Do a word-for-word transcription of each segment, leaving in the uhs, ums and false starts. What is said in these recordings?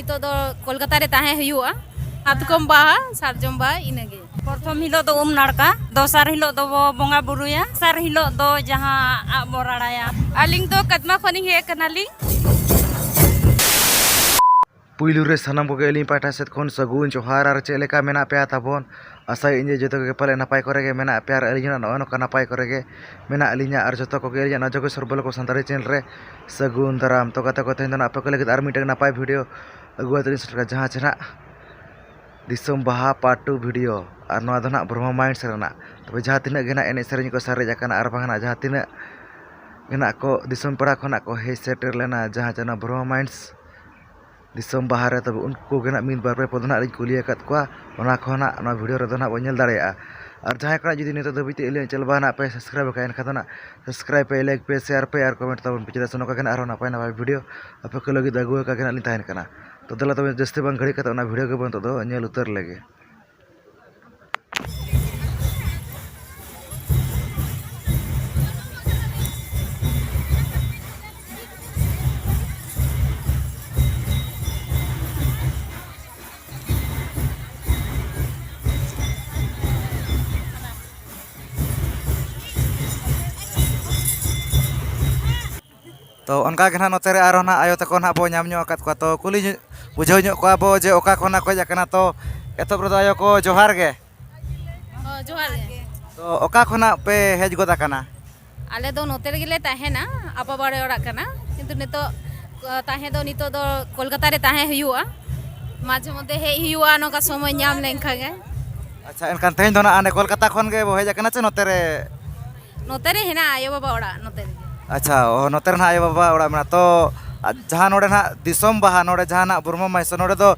ᱱᱤᱛᱚᱜ ᱫᱚ ᱠᱳᱞᱠᱟᱛᱟ ᱨᱮ ᱛᱟᱦᱮᱸ ᱦᱩᱭᱩᱜᱼᱟ᱾ ᱢᱟᱛᱠᱚᱢ ᱵᱟᱦᱟ, ᱥᱟᱨᱡᱚᱢ ᱵᱟᱦᱟ, ᱤᱱᱟᱹᱜᱮ᱾ ᱯᱨᱚᱛᱷᱚᱢ ᱦᱤᱞᱳᱜ ᱫᱚ ᱩᱢ ᱱᱟᱲᱠᱟ, ᱫᱚᱥᱟᱨ ᱦᱤᱞᱳᱜ ᱫᱚᱵᱚ ᱵᱚᱸᱜᱟ ᱵᱩᱨᱩᱭᱟ, ᱛᱮᱥᱟᱨ ᱦᱤᱞᱳᱜ ᱫᱚ ᱡᱟᱦᱟᱸ ᱟᱜ ᱵᱚ ᱨᱟᱲᱟᱭᱟ᱾ ᱟᱹᱞᱤᱧ ᱫᱚ ᱠᱟᱫᱢᱟ ᱠᱷᱚᱱᱤᱧ ᱦᱮᱡ ᱟᱠᱟᱱᱟᱞᱤᱧ᱾ ᱯᱩᱭᱞᱩ ᱨᱮ ᱥᱟᱱᱟᱢ ᱠᱚᱜᱮ ᱟᱹᱞᱤᱧ ᱯᱟᱦᱴᱟ ᱥᱮᱫ ᱠᱷᱚᱱ ᱥᱟᱹᱜᱩᱱ ᱡᱚᱦᱟᱨ᱾ ᱟᱨ ᱪᱮᱫ ᱞᱮᱠᱟ ᱢᱮᱱᱟᱜ ᱯᱮᱭᱟ ᱛᱟᱵᱚᱱ? ᱟᱥᱟᱭᱮᱫ ᱟᱹᱧ ᱡᱮ ᱡᱚᱛᱚ ᱠᱚᱜᱮ ᱯᱟᱞᱮ ᱱᱟᱯᱟᱭ ᱠᱚᱨᱮ ᱜᱮ ᱢᱮᱱᱟᱜ ᱯᱮᱭᱟ ᱟᱨ ᱟᱹᱞᱤᱧ ᱦᱚᱸ ᱱᱚᱜᱼᱚᱭ ᱱᱚᱝᱠᱟ ᱱᱟᱯᱟᱭ ᱠᱚᱨᱮ ᱜᱮ ᱢᱮᱱᱟᱜ ᱞᱤᱧᱟ᱾ ᱟᱨ ᱡᱚᱛᱚ ᱠᱚᱜᱮ ᱟᱹᱞᱤᱧᱟᱜ ᱱᱚᱣᱟ ᱡᱚᱜᱮᱥᱣᱚᱨ ᱵᱞᱚᱜ ᱥᱟᱱᱛᱟᱲᱤ ᱪᱮᱱᱮᱞ ᱨᱮ ᱥᱟᱹᱜᱩᱱ ᱫᱟᱨᱟᱢ᱾ ᱛᱚ ᱜᱟᱛᱮ ᱠᱚ, ᱛᱮᱦᱮᱧ ᱫᱚ ᱱᱟᱜ ᱟᱯᱮ ᱠᱚ ᱞᱟᱹᱜᱤᱫ ᱟᱨ ᱢᱤᱫᱴᱟᱝ ᱱᱟᱯᱟᱭ ᱵᱷᱤᱰᱤᱭᱳ ᱟᱹᱜᱩ ᱠᱟᱛᱮ ᱞᱤᱧ ᱥᱮᱴᱮᱨ ᱠᱟᱱᱟ, ᱡᱟᱦᱟᱸ ᱪᱮ ᱱᱟᱜ ᱫᱤᱥᱚᱢ ᱵᱟᱦᱟ ᱯᱟᱨᱴ ᱴᱩ ᱵᱷᱤᱰᱤᱭᱳ᱾ ᱟᱨ ᱱᱚᱣᱟ ᱫᱚ ᱱᱟᱜ ᱵᱨᱚᱦᱢᱟ ᱢᱟᱭᱤᱱᱰᱥ ᱨᱮᱱᱟᱜ᱾ ᱛᱚᱵᱮ ᱡᱟᱦᱟᱸ ᱛᱤᱱᱟᱹᱜ ᱜᱮ ᱱᱟᱜ ᱮᱱᱮᱡ ᱥᱮᱨᱮᱧ ᱠᱚ ᱥᱟᱨᱮᱡ ᱟᱠᱟᱱᱟ ᱟᱨ ᱵᱟᱝ ᱱᱟᱜ ᱡᱟᱦᱟᱸ ᱛᱤᱱᱟᱹᱜ ᱜᱮ ᱱᱟᱜ ᱠᱚ ᱫᱤᱥᱚᱢ ᱯᱮᱲᱟ ᱠᱷᱚᱱᱟᱜ ᱠᱚ ᱦᱮᱡ ᱥᱮᱴᱮᱨ ᱞᱮᱱᱟ, ᱡᱟᱦᱟᱸ ᱪᱮ ᱱᱟᱜ ᱵᱨᱚᱦᱢᱟ ᱢᱟᱭᱤᱱᱰᱥ ᱫᱤᱥᱚᱢ ᱵᱟᱦᱟ ᱨᱮ, ᱛᱚᱵᱮ ᱩᱱᱠᱩ ᱠᱚᱜᱮ ᱱᱟᱜ ᱢᱤᱫ ᱵᱟᱨ ᱯᱮ ᱯᱚᱫ ᱱᱟᱜ ᱞᱤᱧ ᱠᱩᱞᱤ ᱟᱠᱟᱫ ᱠᱚᱣᱟ, ᱚᱱᱟ ᱠᱚᱦᱚᱸ ᱱᱟᱜ ᱱᱚᱣᱟ ᱵᱷᱤᱰᱤᱭᱳ ᱨᱮᱫᱚ ᱱᱟᱜ ᱵᱚᱱ ᱧᱮᱞ ᱫᱟᱲᱮᱭᱟᱜᱼᱟ᱾ ᱟᱨ ᱡᱟᱦᱟᱸᱭ ᱠᱚ ᱱᱟᱜ ᱡᱩᱫᱤ ᱱᱤᱛᱚᱜ ᱫᱷᱟᱹᱵᱤᱡ ᱛᱮ ᱟᱹᱞᱤᱧᱟᱜ ᱪᱮᱱᱮᱞ ᱵᱟᱝ ᱱᱟᱜ ᱯᱮ ᱥᱟᱵᱥᱠᱨᱟᱭᱤᱵ ᱟᱠᱟᱫᱼᱟ, ᱮᱱᱠᱷᱟᱱ ᱫᱚ ᱱᱟᱜ ᱥᱟᱵᱥᱠᱨᱟᱭᱤᱵ ᱯᱮ, ᱞᱟᱭᱤᱠ ᱯᱮ, ᱥᱮᱭᱟᱨ ᱯᱮ ᱟᱨ ᱠᱚᱢᱮᱱᱴ ᱛᱟᱵᱚᱱ ᱯᱮ, ᱪᱮᱫᱟᱜ ᱥᱮ ᱱᱚᱝᱠᱟ ᱜᱮ ᱱᱟᱜ ᱟᱨᱦᱚᱸ ᱱᱟᱯᱟᱭ ᱱᱟᱯᱟᱭ ᱵᱷᱤᱰᱤᱭᱳ ᱟᱯᱮ ᱠᱚ ᱞᱟᱹᱜᱤᱫ ᱟᱹᱜᱩ ᱟᱠᱟ ᱜᱮ ᱱᱟᱜ ᱞᱤᱧ ᱛᱟᱦᱮᱱ ᱠᱟᱱᱟ᱾ ᱛᱚ ᱫᱮᱞᱟ ᱛᱚᱵᱮ ᱡᱟᱹᱥᱛᱤ ᱵᱟᱝ ᱜᱷᱟᱹᱲᱤᱡ ᱠᱟᱛᱮ ᱚᱱᱟ ᱵᱷᱤᱰᱤᱭᱳ ᱜᱮᱵᱚᱱ ᱱᱤᱛᱚᱜ ᱫᱚ ᱧᱮᱞ ᱩᱛᱟᱹᱨ ᱞᱮᱜᱮ᱾ ᱛᱚ ᱚᱱᱠᱟ ᱜᱮ ᱱᱟᱦᱟᱜ ᱱᱚᱛᱮ ᱨᱮ ᱟᱨᱦᱚᱸ ᱱᱟᱦᱟᱜ ᱟᱭᱳ ᱛᱟᱠᱚ ᱱᱟᱦᱟᱜ ᱵᱚ ᱧᱟᱢ ᱧᱚᱜ ᱟᱠᱟᱫ ᱠᱚᱣᱟ᱾ ᱛᱚ ᱠᱩᱞᱤ ᱧᱚᱜ, ᱵᱩᱡᱷᱟᱹᱣ ᱧᱚᱜ ᱠᱚᱣᱟ ᱵᱚ ᱡᱮ ᱚᱠᱟ ᱠᱷᱚᱱᱟᱜ ᱠᱚ ᱦᱮᱡ ᱟᱠᱟᱱᱟ᱾ ᱛᱚ ᱮᱛᱚᱦᱚᱵ ᱨᱮᱫᱚ ᱟᱭᱳ ᱠᱚ ᱡᱚᱦᱟᱨ ᱜᱮ᱾ ᱦᱚᱸ, ᱡᱚᱦᱟᱨ ᱜᱮ᱾ ᱛᱚ ᱚᱠᱟ ᱠᱷᱚᱱᱟᱜ ᱯᱮ ᱦᱮᱡ ᱜᱚᱫ ᱟᱠᱟᱱᱟ? ᱟᱞᱮ ᱫᱚ ᱱᱚᱛᱮ ᱨᱮᱜᱮ ᱞᱮ ᱛᱟᱦᱮᱱᱟ, ᱟᱯᱟ ᱵᱟᱲᱮ ᱚᱲᱟᱜ ᱠᱟᱱᱟ, ᱠᱤᱱᱛᱩ ᱱᱤᱛᱚᱜ, ᱛᱟᱦᱮᱸ ᱫᱚ ᱱᱤᱛᱚᱜ ᱫᱚ ᱠᱳᱞᱠᱟᱛᱟ ᱨᱮ ᱛᱟᱦᱮᱸ ᱦᱩᱭᱩᱜᱼᱟ, ᱢᱟᱡᱷᱮ ᱢᱚᱫᱽᱫᱷᱮ ᱦᱮᱡ ᱦᱩᱭᱩᱜᱼᱟ ᱱᱚᱝᱠᱟ ᱥᱚᱢᱚᱭ ᱧᱟᱢ ᱞᱮᱱᱠᱷᱟᱱ ᱜᱮ᱾ ᱟᱪᱪᱷᱟ, ᱮᱱᱠᱷᱟᱱ ᱛᱮᱦᱮᱧ ᱫᱚ ᱱᱟᱜ ᱦᱟᱸᱰᱮ ᱠᱳᱞᱠᱟᱛᱟ ᱠᱷᱚᱱ ᱜᱮ ᱵᱚ ᱦᱮᱡ ᱟᱠᱟᱱᱟ ᱪᱮ ᱱᱚᱛᱮ ᱨᱮ? ᱱᱚᱛᱮ ᱨᱮ ᱦᱮᱱᱟᱜᱼᱟ ᱟᱭᱳ ᱵᱟᱵᱟ ᱚᱲᱟᱜ, ᱱᱚᱛᱮ ᱨᱮᱜᱮ᱾ ᱟᱪᱪᱷᱟ, ᱚ, ᱱᱚᱛᱮ ᱨᱮ ᱱᱟᱜ ᱟᱭᱳ ᱵᱟᱵᱟ ᱚᱲᱟᱜ ᱢᱮᱱᱟᱜᱼᱟ᱾ ᱛᱚ ᱟ, ᱡᱟᱦᱟᱸ ᱱᱚᱰᱮ ᱱᱟᱜ ᱫᱤᱥᱚᱢ ᱵᱟᱦᱟ, ᱱᱚᱰᱮ ᱡᱟᱦᱟᱸ ᱱᱟᱜ ᱵᱨᱚᱦᱢᱟ ᱢᱟᱭᱥᱳ, ᱱᱚᱰᱮ ᱫᱚ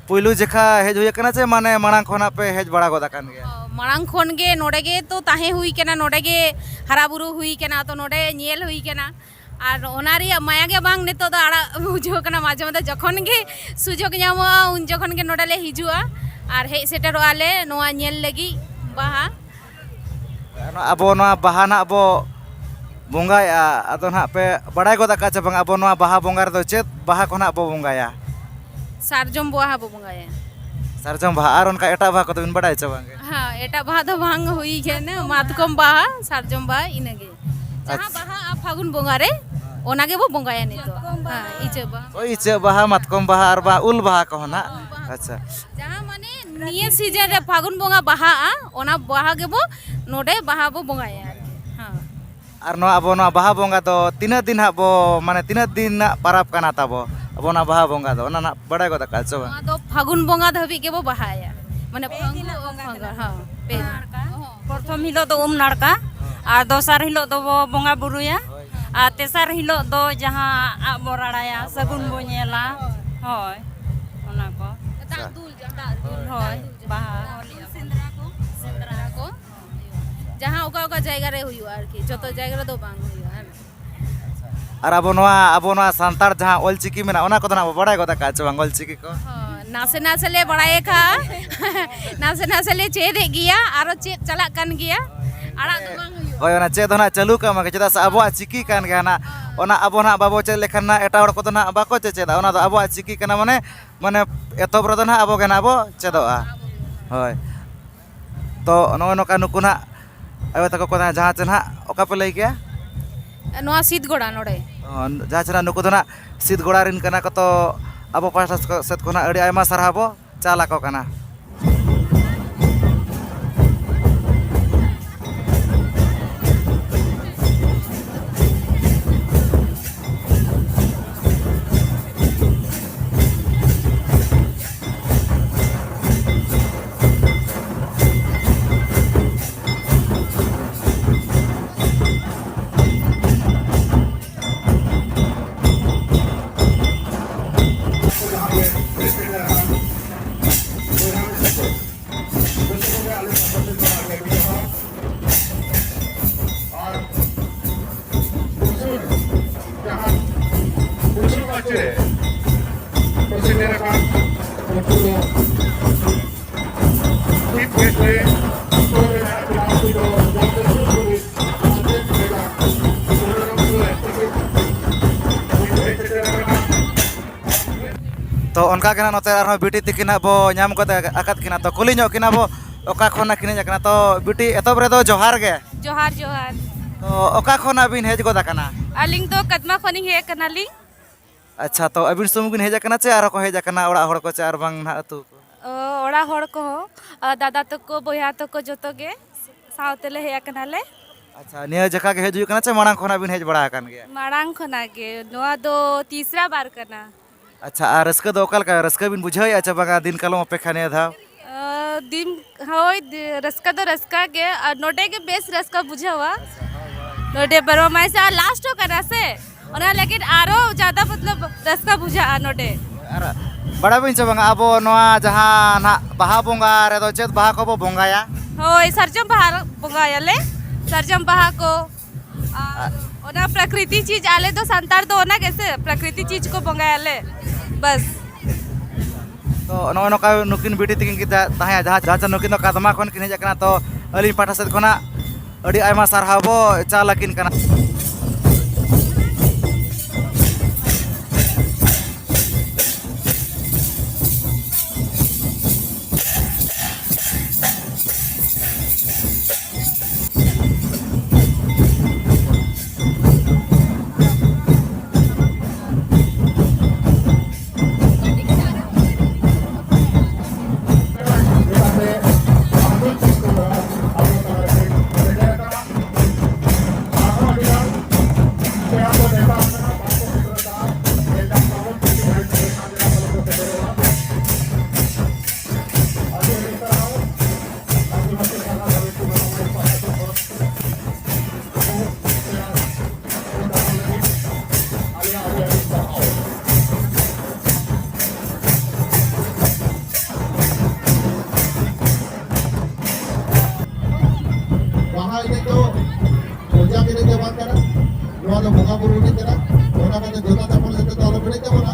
ᱯᱩᱭᱞᱩ ᱡᱮᱠᱷᱟ ᱦᱮᱡ ᱦᱩᱭ ᱟᱠᱟᱱᱟ ᱪᱮ ᱢᱟᱱᱮ ᱢᱟᱲᱟᱝ ᱠᱷᱚᱱᱟᱜ ᱯᱮ ᱦᱮᱡ ᱵᱟᱲᱟ ᱜᱚᱫ ᱟᱠᱟᱱ ᱜᱮᱭᱟ? ᱚ, ᱢᱟᱲᱟᱝ ᱠᱷᱚᱱ ᱜᱮ ᱱᱚᱰᱮ ᱜᱮ ᱛᱚ ᱛᱟᱦᱮᱸ ᱦᱩᱭ ᱠᱟᱱᱟ, ᱱᱚᱰᱮ ᱜᱮ ᱦᱟᱨᱟ ᱵᱩᱨᱩ ᱦᱩᱭ ᱠᱟᱱᱟ, ᱛᱚ ᱱᱚᱰᱮ ᱧᱮᱞ ᱦᱩᱭ ᱠᱟᱱᱟ᱾ ᱟᱨ ᱚᱱᱟ ᱨᱮᱭᱟᱜ ᱢᱟᱭᱟ ᱜᱮ ᱵᱟᱝ ᱱᱤᱛᱚᱜ ᱫᱚ ᱟᱲᱟᱜ ᱵᱩᱡᱷᱟᱹᱣ ᱠᱟᱱᱟ᱾ ᱢᱟᱡᱷᱮ ᱢᱟᱡᱷᱮ ᱡᱚᱠᱷᱚᱱ ᱜᱮ ᱥᱩᱡᱳᱜᱽ ᱧᱟᱢᱚᱜᱼᱟ, ᱩᱱ ᱡᱚᱠᱷᱚᱱ ᱜᱮ ᱱᱚᱰᱮ ᱞᱮ ᱦᱤᱡᱩᱜᱼᱟ ᱟᱨ ᱦᱮᱡ ᱥᱮᱴᱮᱨᱚᱜᱼᱟ ᱞᱮ ᱱᱚᱣᱟ ᱧᱮᱞ ᱞᱟᱹᱜᱤᱫ ᱵᱟᱦᱟ᱾ ᱟᱵᱚ ᱱᱚᱣᱟ ᱵᱟᱦᱟ ᱱᱟᱜ ᱵᱚ ᱵᱚᱸᱜᱟᱭᱟ, ᱟᱫᱚ ᱱᱟᱜ ᱯᱮ ᱵᱟᱲᱟᱭ ᱜᱚᱫ ᱟᱠᱟᱫ ᱪᱮ ᱵᱟᱝ, ᱟᱵᱚ ᱱᱚᱣᱟ ᱵᱟᱦᱟ ᱵᱚᱸᱜᱟ ᱨᱮᱫᱚ ᱪᱮᱫ ᱵᱟᱦᱟ ᱠᱚ ᱱᱟᱜ ᱵᱚ ᱵᱚᱸᱜᱟᱭᱟ? ᱥᱟᱨᱡᱚᱢ ᱵᱟᱦᱟ ᱵᱚ ᱵᱚᱸᱜᱟᱭᱟ᱾ ᱥᱟᱨᱡᱚᱢ ᱵᱟᱦᱟ, ᱟᱨ ᱚᱱᱠᱟ ᱮᱴᱟᱜ ᱵᱟᱦᱟ ᱠᱚᱫᱚ ᱵᱤᱱ ᱵᱟᱰᱟᱭᱟ ᱪᱮ ᱵᱟᱝ ᱜᱮ? ᱦᱮᱸ, ᱮᱴᱟᱜ ᱵᱟᱦᱟ ᱫᱚ ᱵᱟᱝ ᱦᱩᱭ ᱠᱟᱱᱟ, ᱢᱟᱛᱠᱚᱢ ᱵᱟᱦᱟ, ᱥᱟᱨᱡᱚᱢ ᱵᱟᱦᱟ, ᱤᱱᱟᱹᱜᱮ᱾ ᱡᱟᱦᱟᱸ ᱟᱪᱪᱷᱟ᱾ ᱵᱟᱦᱟᱜᱼᱟ ᱯᱷᱟᱹᱜᱩᱱ ᱵᱚᱸᱜᱟ ᱨᱮ, ᱚᱱᱟ ᱜᱮᱵᱚ ᱵᱚᱸᱜᱟᱭᱟ ᱱᱤᱛᱚᱜ᱾ ᱦᱮᱸ, ᱤᱪᱟᱹᱜ ᱵᱟᱦᱟ᱾ ᱳᱭ ᱤᱪᱟᱹᱜ ᱵᱟᱦᱟ, ᱢᱟᱛᱠᱚᱢ ᱵᱟᱦᱟ ᱟᱨ ᱵᱟᱦᱟ, ᱩᱞ ᱵᱟᱦᱟ ᱠᱚᱦᱚᱸ ᱱᱟᱜ᱾ ᱟᱪᱪᱷᱟ᱾ ᱡᱟᱦᱟᱸ ᱢᱟᱱᱮ ᱱᱤᱭᱟᱹ ᱥᱤᱡᱮᱱ ᱨᱮ ᱯᱷᱟᱹᱜᱩᱱ ᱵᱚᱸᱜᱟ ᱵᱟᱦᱟᱜᱼᱟ, ᱚᱱᱟ ᱵᱟᱦᱟ ᱜᱮᱵᱚ ᱱᱚᱰᱮ ᱵᱟᱦᱟ ᱵᱚ ᱵᱚᱸᱜᱟᱭᱟ ᱟᱨᱠᱤ᱾ ᱦᱮᱸ᱾ ᱟᱨ ᱱᱚᱣᱟ ᱟᱵᱚ ᱱᱚᱣᱟ ᱵᱟᱦᱟ ᱵᱚᱸᱜᱟ ᱫᱚ ᱛᱤᱱᱟᱹᱜ ᱫᱤᱱ ᱦᱟᱸᱜ ᱵᱚ, ᱢᱟᱱᱮ ᱛᱤᱱᱟᱹᱜ ᱫᱤᱱ ᱨᱮᱱᱟᱜ ᱯᱟᱨᱟᱵᱽ ᱠᱟᱱᱟ ᱛᱟᱵᱚ, ᱟᱵᱚ ᱱᱚᱣᱟ ᱵᱟᱦᱟ ᱵᱚᱸᱜᱟ ᱫᱚ? ᱚᱱᱟ ᱱᱟᱜ ᱵᱟᱰᱟᱭ ᱜᱚᱫ ᱟᱠᱟᱫ ᱪᱚ ᱵᱟᱝ? ᱱᱚᱣᱟ ᱫᱚ ᱯᱷᱟᱹᱜᱩᱱ ᱵᱚᱸᱜᱟ ᱫᱷᱟᱹᱵᱤᱡ ᱜᱮᱵᱚ ᱵᱟᱦᱟᱭᱟ, ᱢᱟᱱᱮ ᱯᱷᱟᱹᱜᱩᱱ ᱵᱚᱸᱜᱟ ᱫᱷᱟᱹᱵᱤᱡ᱾ ᱦᱮᱸ, ᱯᱮ ᱫᱤᱱ᱾ ᱯᱨᱚᱛᱷᱚᱢ ᱦᱤᱞᱳᱜ ᱫᱚ ᱩᱢ ᱱᱟᱲᱠᱟ, ᱟᱨ ᱫᱚᱥᱟᱨ ᱦᱤᱞᱳᱜ ᱫᱚᱵᱚ ᱵᱚᱸᱜᱟ ᱵᱩᱨᱩᱭᱟ, ᱟᱨ ᱛᱮᱥᱟᱨ ᱦᱤᱞᱳᱜ ᱫᱚ ᱡᱟᱦᱟᱸ ᱟᱜ ᱵᱚ ᱨᱟᱲᱟᱭᱟ, ᱥᱟᱹᱜᱩᱱ ᱵᱚ ᱧᱮᱞᱟ᱾ ᱦᱳᱭ, ᱚᱱᱟ ᱠᱚ᱾ ᱫᱟᱜ ᱫᱩᱞ, ᱫᱟᱜ ᱫᱩᱞ᱾ ᱦᱳᱭ, ᱵᱟᱦᱟ᱾ ᱥᱮᱸᱫᱽᱨᱟ ᱠᱚ, ᱥᱮᱸᱫᱽᱨᱟ ᱠᱚ᱾ ᱡᱟᱦᱟᱸ ᱚᱠᱟ ᱚᱠᱟ ᱡᱟᱭᱜᱟ ᱨᱮ ᱦᱩᱭᱩᱜᱼᱟ ᱟᱨᱠᱤ, ᱡᱚᱛᱚ ᱡᱟᱭᱜᱟ ᱨᱮᱫᱚ ᱵᱟᱝ ᱦᱩᱭᱩᱜᱼᱟ, ᱦᱮᱸ᱾ ᱟᱨ ᱟᱵᱚ ᱱᱚᱣᱟ, ᱟᱵᱚ ᱱᱚᱣᱟ ᱥᱟᱱᱛᱟᱲ ᱡᱟᱦᱟᱸ ᱚᱞ ᱪᱤᱠᱤ ᱢᱮᱱᱟᱜᱼᱟ, ᱚᱱᱟ ᱠᱚᱫᱚ ᱱᱟᱜ ᱵᱚ ᱵᱟᱲᱟᱭ ᱜᱚᱫ ᱟᱠᱟᱫ ᱪᱮ ᱵᱟᱝ ᱚᱞ ᱪᱤᱠᱤ ᱠᱚ? ᱦᱚᱸ, ᱱᱟᱥᱮ ᱱᱟᱥᱮ ᱞᱮ ᱵᱟᱲᱟᱭ ᱟᱠᱟᱫᱼᱟ᱾ ᱱᱟᱥᱮ ᱱᱟᱥᱮ ᱞᱮ ᱪᱮᱫ ᱮᱫ ᱜᱮᱭᱟ, ᱟᱨᱚ ᱪᱮᱫ ᱪᱟᱞᱟᱜ ᱠᱟᱱ ᱜᱮᱭᱟ, ᱟᱲᱟᱜ ᱫᱚ ᱵᱟᱝ ᱦᱩᱭᱩᱜᱼᱟ᱾ ᱦᱳᱭ, ᱚᱱᱟ ᱪᱮᱫ ᱦᱚᱸ ᱱᱟᱜ ᱪᱟᱹᱞᱩ ᱠᱟᱜ ᱢᱟ, ᱪᱮᱫᱟᱜ ᱥᱮ ᱟᱵᱚᱣᱟᱜ ᱪᱤᱠᱤ ᱠᱟᱱ ᱜᱮᱭᱟ ᱱᱟᱜ᱾ ᱚᱱᱟ ᱟᱵᱚ ᱱᱟᱜ ᱵᱟᱵᱚ ᱪᱮᱫ ᱞᱮᱠᱷᱟᱱ ᱱᱟᱜ ᱮᱴᱟᱜ ᱦᱚᱲ ᱠᱚᱫᱚ ᱱᱟᱜ ᱵᱟᱠᱚ ᱪᱮᱪᱮᱫᱟ᱾ ᱚᱱᱟ ᱫᱚ ᱟᱵᱚᱣᱟᱜ ᱪᱤᱠᱤ ᱠᱟᱱᱟ, ᱢᱟᱱᱮ, ᱢᱟᱱᱮ ᱮᱛᱚᱦᱚᱵ ᱨᱮᱫᱚ ᱱᱟᱜ ᱟᱵᱚ ᱜᱮ ᱱᱟᱜ ᱵᱚ ᱪᱮᱫᱚᱜᱼᱟ᱾ ᱦᱳᱭ᱾ ᱛᱚ ᱱᱚᱜᱼᱚ ᱱᱚᱝᱠᱟ ᱱᱩᱠᱩ ᱱᱟᱜ ᱟᱭᱳ ᱛᱟᱠᱚ ᱠᱚ ᱱᱟᱜ ᱡᱟᱦᱟᱸ ᱪᱮ ᱱᱟᱜ, ᱚᱠᱟ ᱯᱮ ᱞᱟᱹᱭ ᱠᱮᱜᱼᱟ? ᱱᱚᱣᱟ ᱥᱤᱫᱜᱚᱲᱟ ᱱᱚᱰᱮ᱾ ᱚ, ᱡᱟᱦᱟᱸ ᱪᱮ ᱱᱟᱜ ᱱᱩᱠᱩ ᱫᱚ ᱱᱟᱜ ᱥᱤᱫᱜᱚᱲᱟ ᱨᱮᱱ ᱠᱟᱱᱟ ᱠᱚ, ᱛᱚ ᱟᱵᱚ ᱯᱟᱦᱴᱟ ᱥᱮᱫ ᱠᱷᱚᱱᱟᱜ ᱟᱹᱰᱤ ᱟᱭᱢᱟ ᱥᱟᱨᱦᱟᱣ ᱵᱚ ᱪᱟᱞ ᱟᱠᱚ ᱠᱟᱱᱟ᱾ ᱛᱚ ᱚᱱᱠᱟ ᱜᱮ ᱱᱟᱜ ᱱᱚᱛᱮ ᱟᱨᱦᱚᱸ ᱵᱤᱴᱤ ᱛᱤᱠᱤᱱ ᱦᱟᱸᱜ ᱵᱚ ᱧᱟᱢ ᱜᱚᱫ ᱟᱠᱟᱫ ᱠᱤᱱᱟ, ᱛᱚ ᱠᱩᱞᱤ ᱧᱚᱜ ᱠᱤᱱᱟ ᱵᱚ ᱚᱠᱟ ᱠᱷᱚᱱ ᱟᱹᱠᱤᱱ ᱦᱮᱡ ᱟᱠᱟᱱᱟ᱾ ᱛᱚ ᱵᱤᱴᱤ, ᱮᱛᱚᱦᱚᱵ ᱨᱮᱫᱚ ᱡᱚᱦᱟᱨ ᱜᱮ᱾ ᱡᱚᱦᱟᱨ, ᱡᱚᱦᱟᱨ᱾ ᱛᱚ ᱚᱠᱟ ᱠᱷᱚᱱᱟᱜ ᱵᱤᱱ ᱦᱮᱡ ᱜᱚᱫ ᱟᱠᱟᱱᱟ? ᱟᱹᱞᱤᱧ ᱫᱚ ᱠᱟᱫᱢᱟ ᱠᱷᱚᱱᱤᱧ ᱦᱮᱡ ᱟᱠᱟᱱᱟᱞᱤᱧ᱾ ᱟᱪᱪᱷᱟ, ᱛᱚ ᱟᱹᱵᱤᱱ ᱥᱩᱢᱩᱝ ᱵᱤᱱ ᱦᱮᱡ ᱟᱠᱟᱱᱟ ᱪᱮ ᱟᱨᱦᱚᱸ ᱠᱚ ᱦᱮᱡ ᱟᱠᱟᱱᱟ ᱚᱲᱟᱜ ᱦᱚᱲ ᱠᱚ ᱪᱮ ᱟᱨ ᱵᱟᱝ ᱱᱟᱦᱟᱜ ᱟᱹᱛᱩ ᱠᱚ? ᱚ, ᱚᱲᱟᱜ ᱦᱚᱲ ᱠᱚᱦᱚᱸ, ᱟᱨ ᱫᱟᱫᱟ ᱛᱟᱠᱚ, ᱵᱚᱭᱦᱟ ᱛᱟᱠᱚ ᱡᱚᱛᱚ ᱜᱮ ᱥᱟᱶ ᱛᱮᱞᱮ ᱦᱮᱡ ᱟᱠᱟᱱᱟᱞᱮ᱾ ᱟᱪᱪᱷᱟ, ᱱᱤᱭᱟᱹ ᱡᱟᱭᱜᱟ ᱜᱮ ᱦᱮᱡ ᱦᱩᱭᱩᱜ ᱠᱟᱱᱟ ᱪᱮ ᱢᱟᱲᱟᱝ ᱠᱷᱚᱱᱟᱜ ᱵᱤᱱ ᱦᱮᱡ ᱵᱟᱲᱟ ᱟᱠᱟᱱ ᱜᱮᱭᱟ? ᱢᱟᱲᱟᱝ ᱠᱷᱚᱱᱟᱜ ᱜᱮ, ᱱᱚᱣᱟ ᱫᱚ ᱛᱤᱥᱨᱟ ᱵᱟᱨ ᱠᱟᱱᱟ᱾ ᱟᱪᱪᱷᱟ, ᱟᱨ ᱨᱟᱹᱥᱠᱟᱹ ᱫᱚ ᱚᱠᱟ ᱞᱮᱠᱟ? ᱨᱟᱹᱥᱠᱟᱹ ᱵᱤᱱ ᱵᱩᱡᱷᱟᱹᱣᱮᱫᱼᱟ ᱪᱮ ᱵᱟᱝᱟ ᱫᱤᱱ ᱠᱟᱞᱚᱢ ᱚᱯᱮᱠᱷᱟ ᱱᱤᱭᱟᱹ ᱫᱷᱟᱣ? ᱟᱸ, ᱫᱤᱱ, ᱦᱳᱭ, ᱫᱤ-, ᱨᱟᱹᱥᱠᱟᱹ ᱫᱚ ᱨᱟᱹᱥᱠᱟᱹ ᱜᱮ, ᱟᱨ ᱱᱚᱰᱮ ᱜᱮ ᱵᱮᱥ ᱨᱟᱹᱥᱠᱟᱹ ᱵᱩᱡᱷᱟᱹᱣᱟ᱾ ᱱᱚᱰᱮ ᱵᱟᱨᱚ ᱢᱟᱥ ᱟᱨ ᱞᱟᱥᱴ ᱦᱚᱸ ᱠᱟᱱᱟ ᱥᱮ, ᱚᱱᱟ ᱞᱟᱹᱜᱤᱫ ᱟᱨᱚ ᱡᱟᱫᱟ ᱢᱚᱛᱞᱚᱵ ᱨᱟᱹᱥᱠᱟᱹ ᱵᱩᱡᱷᱟᱹᱜᱼᱟ ᱱᱚᱰᱮ᱾ ᱟᱨ ᱵᱟᱲᱟᱭ ᱵᱤᱱ ᱪᱮ ᱵᱟᱝᱟ, ᱟᱵᱚ ᱱᱚᱣᱟ ᱡᱟᱦᱟᱸ ᱱᱟᱦᱟᱜ ᱵᱟᱦᱟ ᱵᱚᱸᱜᱟ ᱨᱮᱫᱚ ᱪᱮᱫ ᱵᱟᱦᱟ ᱠᱚᱵᱚ ᱵᱚᱸᱜᱟᱭᱟ? ᱦᱳᱭ, ᱥᱟᱨᱡᱚᱢ ᱵᱟᱦᱟ ᱵᱚᱸᱜᱟᱭᱟᱞᱮ, ᱥᱟᱨᱡᱚᱢ ᱵᱟᱦᱟ ᱠᱚ᱾ ᱟᱨ ᱚᱱᱟ ᱯᱨᱟᱠᱨᱤᱛᱤ ᱪᱤᱡᱽ, ᱟᱞᱮ ᱫᱚ ᱥᱟᱱᱛᱟᱲ ᱫᱚ ᱚᱱᱟ ᱜᱮᱥᱮ, ᱯᱨᱟᱠᱨᱤᱛᱤ ᱪᱤᱡᱽ ᱠᱚ ᱵᱚᱸᱜᱟᱭᱟᱞᱮ, ᱵᱟᱥ᱾ ᱛᱚ ᱱᱚᱜᱼᱚᱭ ᱱᱚᱝᱠᱟ ᱱᱩᱠᱤᱱ ᱵᱤᱴᱤ ᱛᱤᱠᱤᱱ ᱠᱤᱱ ᱛᱟᱦᱮᱸ, ᱡᱟᱦᱟᱸ, ᱡᱟᱦᱟᱸ ᱪᱮ ᱱᱩᱠᱤᱱ ᱫᱚ ᱠᱟᱫᱢᱟ ᱠᱷᱚᱱ ᱠᱤᱱ ᱦᱮᱡ ᱟᱠᱟᱱᱟ᱾ ᱛᱚ ᱟᱹᱞᱤᱧ ᱯᱟᱦᱴᱟ ᱥᱮᱫ ᱠᱷᱚᱱᱟᱜ ᱟᱹᱰᱤ ᱟᱭᱢᱟ ᱥᱟᱨᱦᱟᱣ ᱵᱚ ᱪᱟᱞ ᱟᱹᱠᱤᱱ ᱠᱟᱱᱟ᱾ ᱵᱟᱦᱟ ᱮᱱᱮᱡ ᱫᱚ ᱯᱩᱡᱟ ᱮᱱᱮᱡ ᱫᱚ ᱵᱟᱝ ᱠᱟᱱᱟ, ᱱᱚᱣᱟ ᱫᱚ ᱵᱚᱸᱜᱟ ᱵᱩᱨᱩ ᱮᱱᱮᱡ ᱠᱟᱱᱟ᱾ ᱚᱱᱟ ᱠᱟᱛᱮ ᱡᱚᱴᱟ ᱪᱟᱯᱚᱞ ᱠᱟᱛᱮ ᱫᱚ ᱟᱞᱚ ᱯᱮ ᱮᱱᱮᱡ ᱛᱟᱵᱚᱱᱟ᱾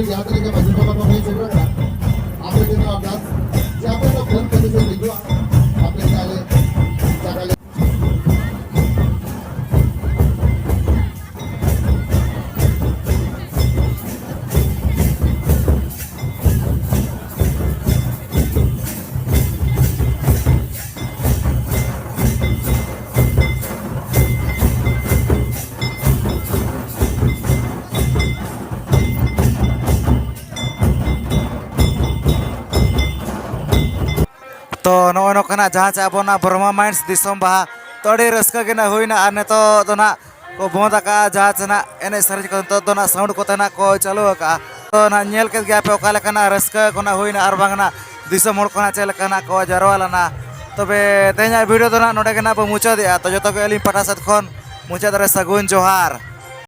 ᱡᱟᱦᱟᱸ ᱛᱤᱱᱟᱹᱜ ᱜᱮ ᱢᱟᱹᱡᱷᱤ ᱵᱟᱵᱟ ᱠᱚ ᱦᱮᱡ ᱥᱮᱴᱮᱨ ᱟᱠᱟᱱᱟ, ᱟᱯᱮ ᱴᱷᱮᱱ ᱫᱚ ᱟᱨᱫᱟᱥ ᱡᱮ ᱟᱯᱮ ᱫᱚ ᱯᱷᱳᱱ ᱛᱮᱜᱮ ᱯᱮ ᱦᱤᱡᱩᱜᱼᱟ, ᱟᱯᱮ ᱴᱷᱮᱱ ᱟᱞᱮ ᱡᱟᱭᱜᱟ ᱞᱮ ᱛᱚ ᱱᱚᱜᱼᱚᱭ ᱱᱚᱝᱠᱟᱱᱟᱜ ᱡᱟᱦᱟᱸ ᱪᱮ ᱟᱵᱚᱱᱟᱜ ᱵᱨᱚᱦᱢᱟ ᱢᱟᱭᱤᱱᱥ ᱫᱤᱥᱚᱢ ᱵᱟᱦᱟ, ᱛᱚ ᱟᱹᱰᱤ ᱨᱟᱹᱥᱠᱟᱹ ᱜᱮ ᱱᱟᱜ ᱦᱩᱭᱱᱟ᱾ ᱟᱨ ᱱᱤᱛᱚᱜ ᱫᱚ ᱱᱟᱜ ᱠᱚ ᱵᱚᱸᱫ ᱟᱠᱟᱫᱼᱟ ᱡᱟᱦᱟᱸ ᱪᱮ ᱱᱟᱜ ᱮᱱᱮᱡ ᱥᱮᱨᱮᱧ ᱠᱚ, ᱱᱤᱛᱚᱜ ᱫᱚ ᱱᱟᱜ ᱥᱟᱣᱩᱱᱰ ᱠᱚᱛᱮ ᱱᱟᱜ ᱠᱚ ᱪᱟᱹᱞᱩ ᱟᱠᱟᱫᱼᱟ᱾ ᱛᱚ ᱱᱟᱜ ᱧᱮᱞ ᱠᱮᱫ ᱜᱮᱭᱟ ᱯᱮ ᱚᱠᱟ ᱞᱮᱠᱟᱱᱟᱜ ᱨᱟᱹᱥᱠᱟᱹ ᱠᱚ ᱱᱟᱜ ᱦᱩᱭᱱᱟ, ᱟᱨ ᱵᱟᱝ ᱱᱟᱜ ᱫᱤᱥᱚᱢ ᱦᱚᱲ ᱠᱚ ᱱᱟᱜ ᱪᱮᱫ ᱞᱮᱠᱟ ᱱᱟᱜ ᱠᱚ ᱡᱟᱨᱣᱟ ᱞᱮᱱᱟ᱾ ᱛᱚᱵᱮ ᱛᱮᱦᱮᱧᱟᱜ ᱵᱷᱤᱰᱤᱭᱳ ᱫᱚ ᱱᱟᱜ ᱱᱚᱰᱮ ᱜᱮ ᱱᱟᱜ ᱵᱚ ᱢᱩᱪᱟᱹᱫᱮᱜᱼᱟ᱾ ᱛᱚ ᱡᱚᱛᱚ ᱜᱮ ᱟᱹᱞᱤᱧ ᱯᱟᱦᱴᱟ ᱥᱮᱫ ᱠᱷᱚᱱ ᱢᱩᱪᱟᱹᱫ ᱨᱮ ᱥᱟᱹᱜᱩᱱ ᱡᱚᱦᱟᱨ᱾